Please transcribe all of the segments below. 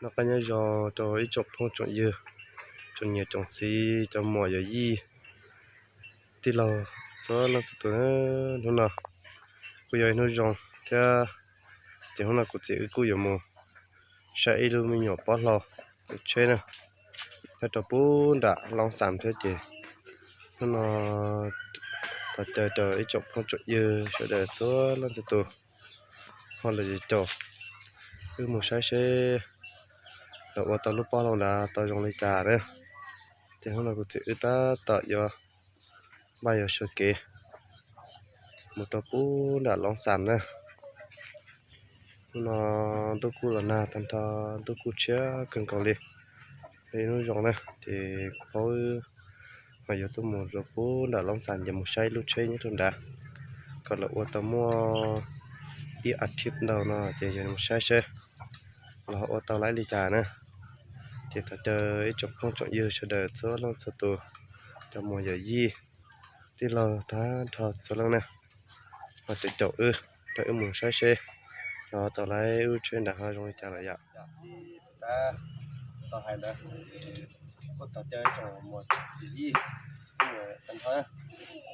Noj qab nyob zoo rau ib tsoom phooj tsoom ywg, tsoom niam tsoom txiv, cov muam yawm yij, tij laug txhua leej txhua tus. Hnub no kuj yog ib hnub zoo thiab, ces hnub no kuv txiv wb kuj yuav mus saib ib lub me nyuam pob hlau tsheb na, nyob rau pub nram Loob Xas thiab. Ces hnub no thov caw rau ib tsoom phooj tsoom ywg sawv daws txhua leej txhua tus ho los caum wb mus saib seb lawv ua tau lub pob hlau ntawd tau zoo li cas na. Ces hnub no kuv txiv wb tab tom yuav npaj yuav sawv kev mus rau pub nram Loob Xas na. Hnub no ntuj kuj los nag tag nrho, ntuj kuj tshiab kawg nkaus li, yog ib hnub zoo na. Ces kuv paub wb ho yuav tuaj mus rau pub nram Loob Xas, ces mus saib lub tsheb nyob rau nrad, kom lawv ua tau muaj ib as thiv ntau no, ces yog mus saib seb los ua tau lawm li cas na. Ces thov caw ib tsoom phooj tsoom ywg sawv daws txhua leej txhua tus, cov muam yawm yij, tij laug tag nrho txhua leej na, ho caum caum wb, rau wb mus saib seb los tau lawm lub tsheb nrad ho zoo li cas lawm yom. Tau hais ntawd, kuj thov caw ib tsoom muam yawm yij, tag nrho,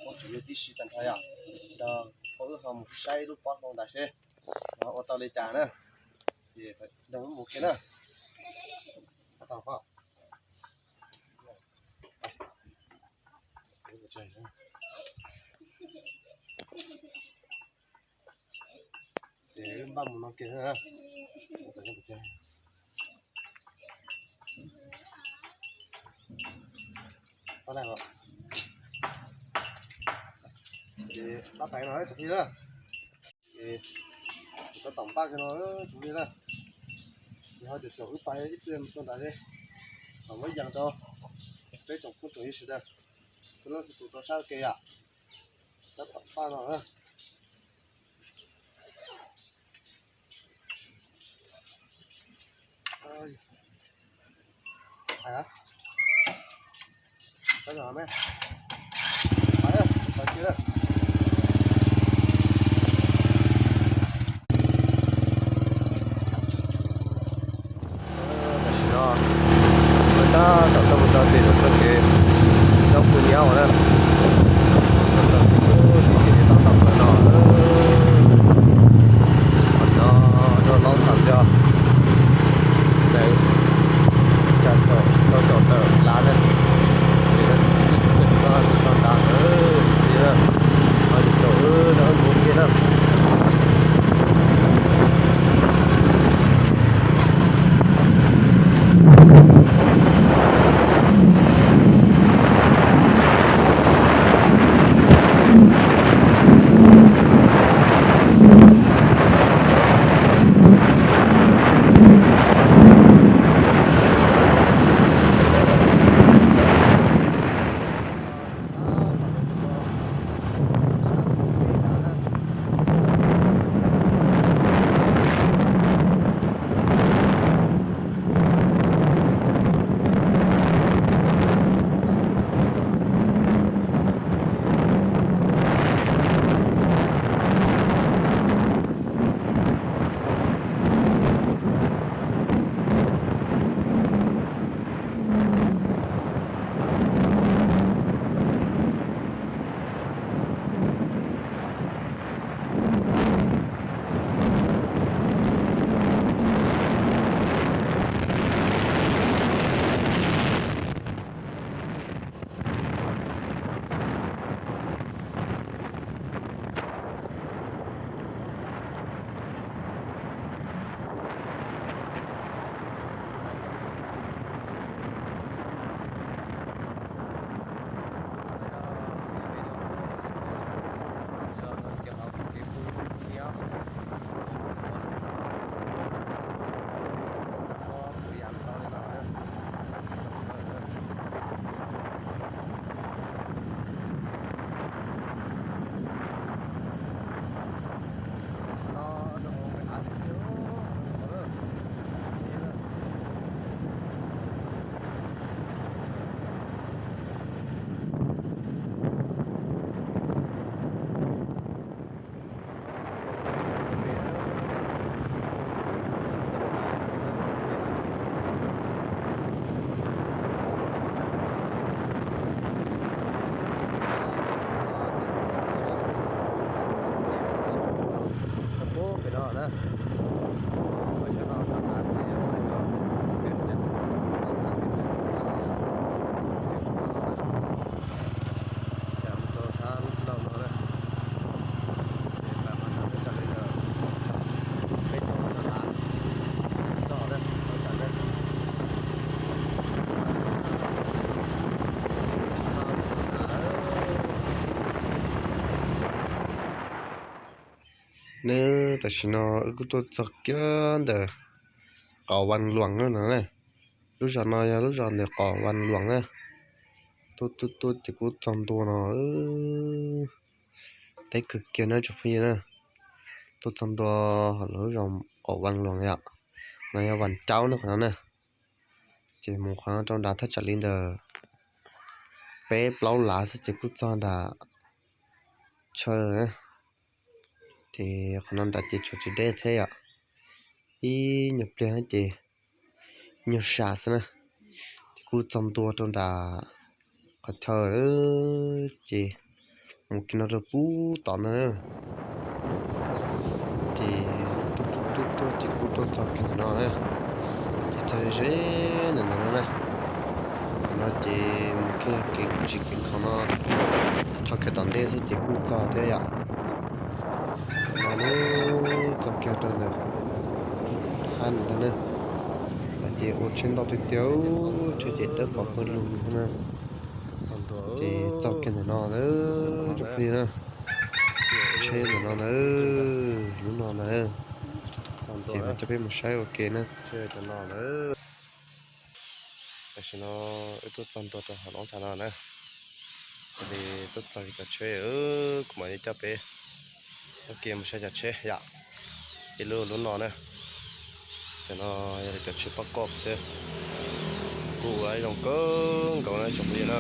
phooj tsoom ywg tib si tag nrho yom, rau wb ho mus saib lub pob hlau ntawd seb los ua tau li cas na. Ces nrog wb mus kiag na. Ces wb npaj mus no kiag na. Ces pab pais no tsoom phooj ywg na. Ces kuv tab tom npaj kiag no tsoom phooj ywg na. Ces ho caum caum wb pais ib pliag mus txog nrad li, kom muab yees rau peb tsoom phooj tsoom ywg sawv daws, txhua leej txhua tus tau saib ua ke yom. Tab tom npaj no na. Tam sim no lawv tab tom tuaj mus txog tim lawv txoj kev, cov pus nyab uas na, txog tim tim tab tom lawv no, qhov no rau Loob Xas cog, tsa caum tau caum tawm lav na, txog nrad lawm, ho caum wb rau wb mus kiag na. Neb, tam sim no wb kuj tuaj txog kiag ntawm Qom Vas Luam no na. Lub zos no yog lub zos ntawm Qom Vas Luam na. Tuaj tuaj tuaj ces kuj txog ntua no, deb kawg kiag na tsoom phooj ywg na. Tuaj txog ntua hauv lub zos Qom Vas Luam yom. No yog Vas Caub na qhov no na. Ces mus qhov no rau nram thaj tsam li ntawm peb plaub lav xwb ces kuj txog nram chaw. Ces qhov no nram ces tshuav tsis deb thiab yom. Ib nyuag pliag ces nyuag sab xwb na, ces kuj txog ntua rau nram qhov chaw. Ces mus kiag no rau pub tom ntawd na. Ces tuaj tuaj tuaj tuaj ces kuj tuaj txog kiag ntawm no na. Ces txog ze ze ntawm no na. Qhov no ces mus kiag kev tsis kev nkhaus no, dhau kiag tom ntej xwb ces kuj txog thiab yom. Qhov no neb, txog kiag rau ntawm hab ntawd na. Ces ua tsheb ntau tiag tiag, tsheb ces dawb paug pawg lug na. Ces txog kiag ntawm no na, tsoom phooj ywg na. Tsheb ntawm no na, lub no na. Ces mam coj peb mus saib ua ke na. Tam sim no wb tuaj txog ntua rau hauv lub txaj no na. Li tuaj txog cov tsheb, kuv mam li coj peb ua ke mus saib cov tsheb yom. Ib lub lub no na. Cov no yog cov tsheb pab koj xwb. Kuj ua zoo kawg nkaus na tsoom phooj ywg na.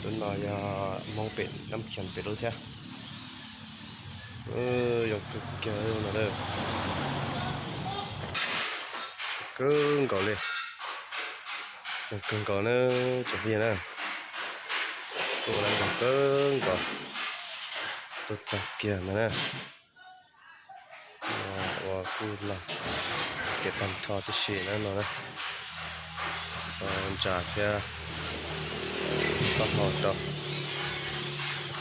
Lub no yog Hmoob pem Nab Khias pem lub thiab. Zoo kawg kiag no, kawg nkaus li. Zoo kawg nkaus na tsoom phooj ywg na. Kuj ua zoo kawg nkaus. Tuaj txog kiag ntawd na. Ua kuj los kev tag nrho tib si na no na. Ntsa thiab taub hau rau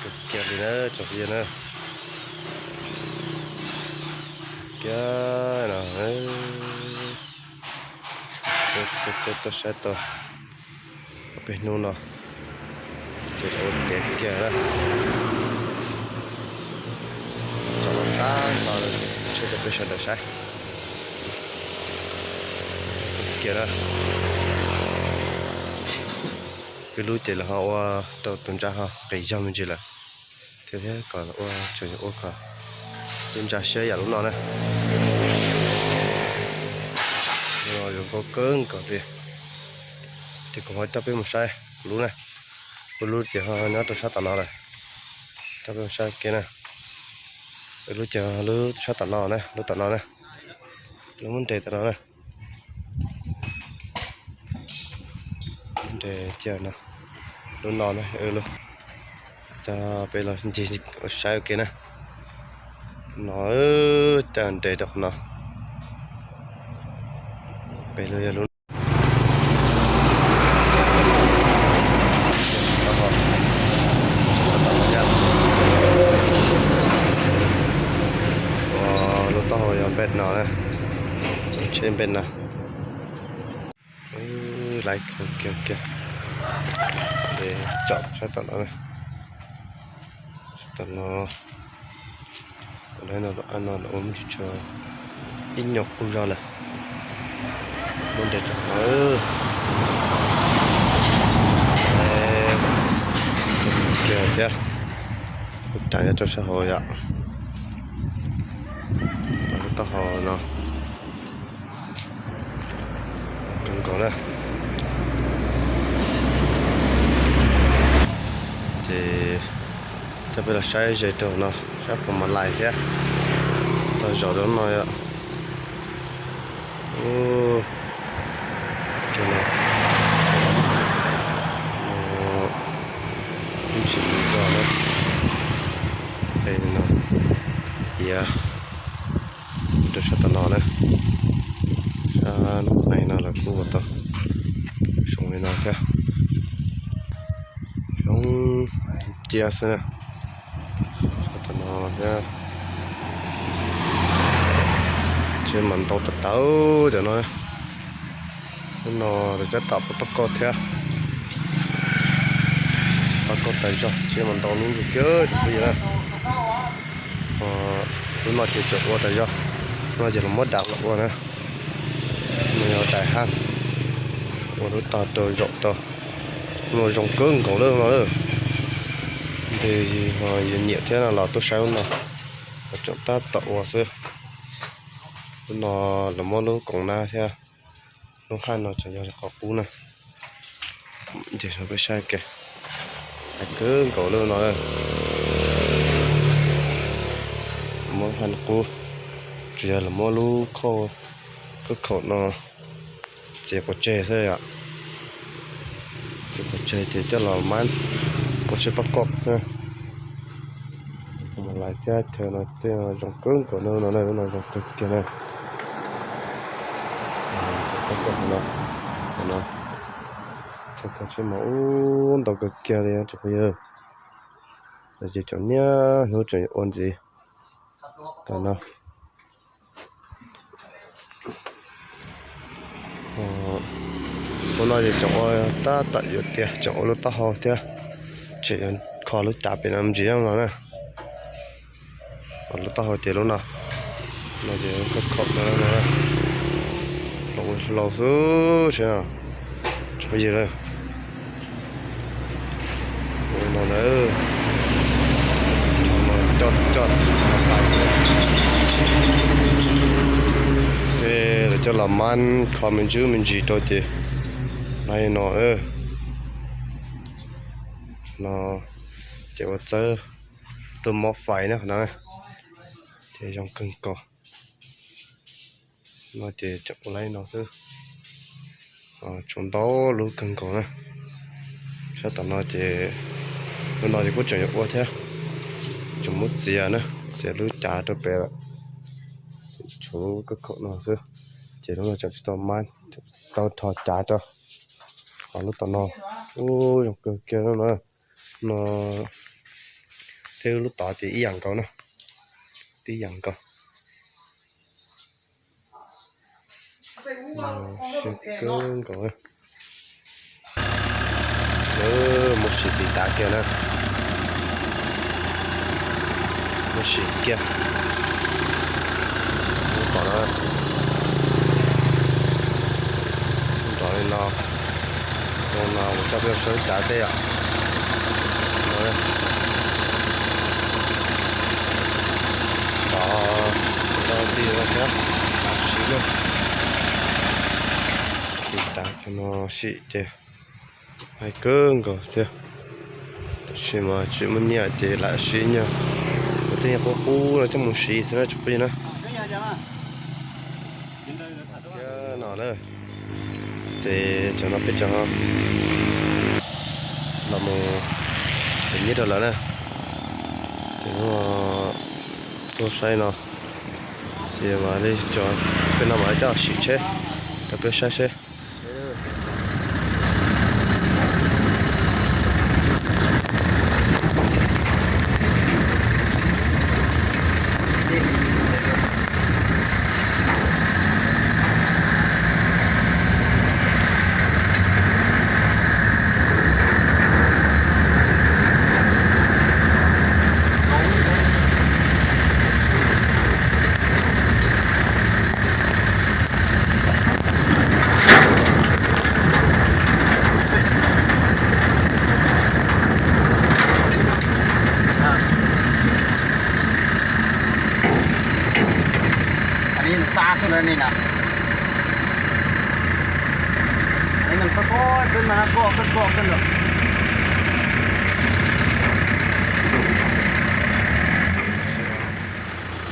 kawg kiag li na tsoom phooj ywg na. Kiag no tuaj saib tau peb hnub no ces ua tiav kiag na. Tso los tag nrho tsheb rau peb sawv daws saib kiag na. Ib lub ces lawv ho ua rau tus ntsa ho qis zog me ntsis lawm thiab, thiab kom ua tseem ua kom lub ntsa siab yam lub no na. Yuav kawg nkaus li. Ces kuv ho coj peb mus saib kuv lub na. Kuv lub ces ho nyob rau sab tom no lawm. Coj peb mus saib kiag na. Kuv lub ces lub sab tom no na, lub tom no na. Lub muab nres tom no na. Muab nres kiag no. Lub no na, lub. Coj peb los ncig saib ua ke na. No, coj nres rau qhov no. Peb lub yog lub lub taub hau yog npej no na, lub tsheb npej no. Laiv kiag kiag, ces tsom sab tom no, sab tom no, no ua tsis tshua ib nyuag qub zog lawm. Muab nres rau hauv kiag thiab, kuv cais nyob rau sab hauv yom. Lub taub hau no kawg nkaus na. Ces coj peb los saib ze rau no, saib puas mas lais thiab. Tau zaum rau no yom. Ub, no, ib ntsis mus zog na. Peb no, tiav rau sab tom no na. Sab no, no lawv kuj ua tau zoo li no thiab. Zoo cia xwb na. Sab tom no thiab. Tsheb mas ntau tas tas cov no. Lub no lawv cab tom pab koj thiab. Pab koj tas zog, tsheb mas ntau lub kiag tsoom phooj ywg na. Lub no ces tseem ua tas zog, no ces los muab dam los ua na. No yog daim haj, ua lub tog rau zaum rau. No zoo kawg nkaus lawm no lawm. Ntes yus nyiam thiab no los tuaj saib lub no, tseem tab tom ua xwb. Lub no los muab lub koom na thiab, lub haj no tseem yog li qhov qub na. Ces peb saib kiag, hais kawg nkaus lawm no. Muab haj qub, tsuas yog los muab lub khauj, khauj khaum no txiav pov tseg xwb yom. Txiav pov tseg ces coj los mab ua tsheb pab koj xwb. Lais thiab chaw no tej zoo kawg nkaus no, no zoo kawg kiag na. Tsheb pab koj no, no, chaw kho tsheb mas ub ntau kawg kiag li tsoom phooj ywg. Ces tseem niaj hnub tseem yuav ua ntxiv. Tam no, lub no ces tseem ua tab tom yuav tias tseem ua lub taub hau thiab, tseem yuav kho lub cav pem no me ntsis no na. Lub taub hau ces lub no, no ces khaum no, hlau xwb tsis no, tsoom phooj ywg na. No na, coj coj, ces lawv coj los mab kho me ntsis me ntsis rau ces no no, no ces ua txawb rau mob fais na qhov no, ces zoo kawg nkaus. No ces tseem ua li no xwb, tshuav ntau lub kawg nkaus na. Sab tom no ces lub no ces kuj tseem yuav ua thiab, tseem muab txiav na, txiav lub cav rau pem lawm, tshuav lub khaum no xwb. Ces lub no tseem tsis tau mab, tau rho cav rau. Ho lub tom no, ub zoo kawg kiag no, no thiab lub tod ces ib yam nkaus na, ib yam nkaus. Siab kawg nkaus. Lawv muab sim tiv tav kiag na, muab sim kiag. Lub tom no, nrov li no, no mus coj peb saib lub cav tej yom. Tod, tau tij no thiab, tam sim no tiv tav kiag no sim ces hais kawg nkaus thiab. Tab sis mas tsis muaj nyiaj ces lam siv nyuag, kuv tej nyuag qub qub no coj mus siv xwb na tsoom phooj ywg na. Thiab no na, ces tsam no peb tsam los mus nyiaj rau lawv na. Ces tuaj saib no, ces mam li tso peb no mam li coj sim tsheb rau peb saib seb.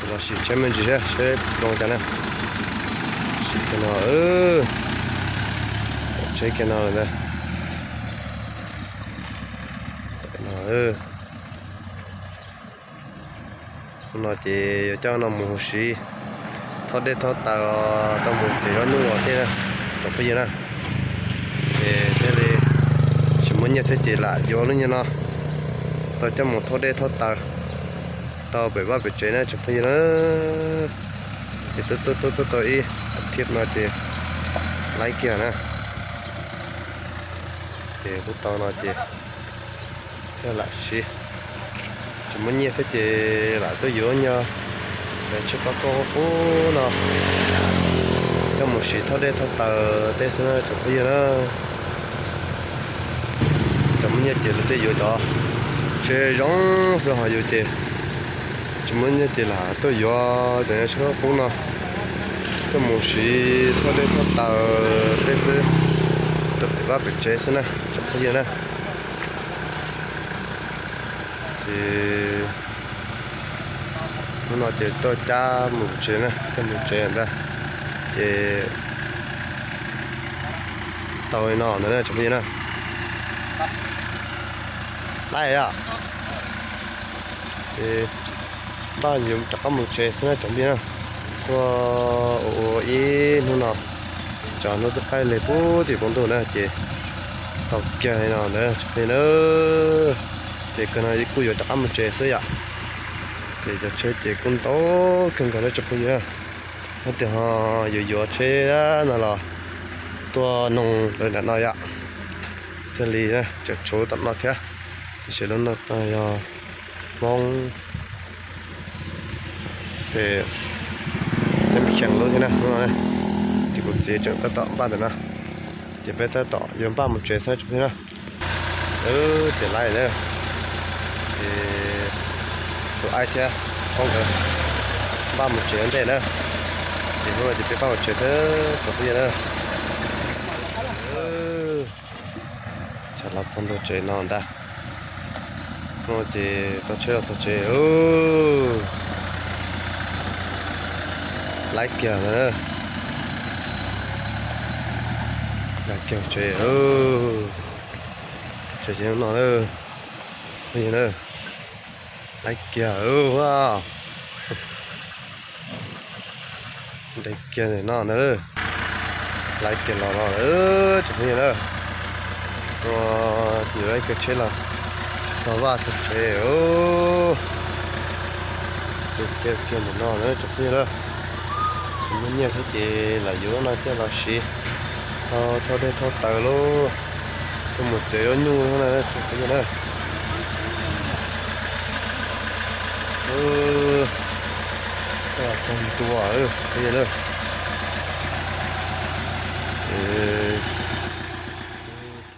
Los sim tsheb me ntsis seb zoo cas na. Sim kiag no, tsheb kiag no lawm ntag. No ces yuav coj no mus huv si, thob dej thob taws, tau mus txiav zaub nyuj tej na, tsoom phooj ywg na. Ces thiaj li tsis muaj nyiaj thiab ces lam yuav lub nyuag no tau coj mus thob dej thob taws tau pem vaj pem tsev na tsoom phooj ywg na. Ces tuaj tuaj tuaj tau ib as thiv no ces laib kiag na. Ces kuj tau no ces thiaj lam siv. Muaj nyiaj thiab ces lam tuaj yuav nyog tsheb pab kauj qub no coj mus siv thauj dej thauj taws tej xwb na tsoom phooj ywg na. Cov muaj nyiaj ces lawv thiaj yuav cov tsheb zoo xwb, ho yus ces tsis muaj nyiaj ces lam tuaj yuav cov tsheb kauj qub no coj mus siv thauj dej thauj taws tej xwb, rau pem vaj pem tsev xwb na tsoom phooj ywg na. Ces hnub no ces tuaj cab mus tsev na, cab mus tsev ntag. Ces tau li no ntawd na tsoom phooj ywg na. Laij os. Ces npaj yuav rov qab mus tsev xwb na tsoom phooj ywg na. Tuaj ua ua ib hnub no, tsam hnub twb qaij lig puag tim poob ntuj na ces tau kiag li no ntawd tsoom phooj ywg na. Ces kawg no kuj yuav rov qab mus tsev xwb yom. Ces cov tsheb ces kuj ntau kawg nkaus na tsoom phooj ywg na. Yog tias ho yuav yuav tsheb no los tuaj noog lawv nram no yom. Thiaj li tseem tshuav tom no thiab, tiam sis lub no yog Hmoob, ces peb xyeem lub thiab na. Ces kuv txiv tseem tab tom npaj ntawm no, ces peb tab tom yuav npaj mus tsev xwb tsoom phooj ywg na. Ces laij na, ces tus aib thiab Hmoob nkawd npaj mus tsev ua ntej na. Ces hnub no ces peb npaj mus tsev thiab tsoom phooj ywg na. Tsam los txog ntua tsev no ntag. Hnub no ces tau tsheb los txog tsev. Laij kiag ntawd na. Laij kiag tsev. Tsev no na, phooj ywg na. Laij kiag, ntev kiag no na. Laij kiag los no tsoom phooj ywg na. Yuav laij kiag tsheb los txog vaj txog tsev. Ntev kiag kiag ntawm no na tsoom phooj ywg na. Tsis muaj nyiaj thiab ces lam yuav no coj los siv thauj dej thauj taws lauj, coj mus txiav zaub nyuj na tsoom phooj ywg na. Txog ntua phooj ywg na.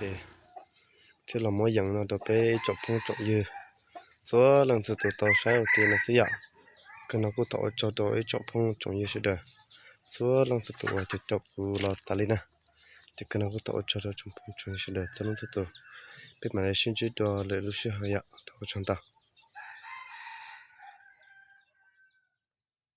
Ces thiaj los muab yees no rau peb ib tsoom phooj tsoom ywg txhua leej txhua tus tau saib ua ke no xwb yom. Kawg no kuj thov ua tsaug rau ib tsoom phooj tsoom ywg sawv daws txhua leej txhua tus uas caum caum kuv los tas li na. Ces kawg no kuj thov ua tsaug rau tsoom phooj tsoom ywg sawv daws txhua leej txhua tus. Peb mam li sib ntsib dua lwm lub sij hawm yom. Thov ua tsaug ntau.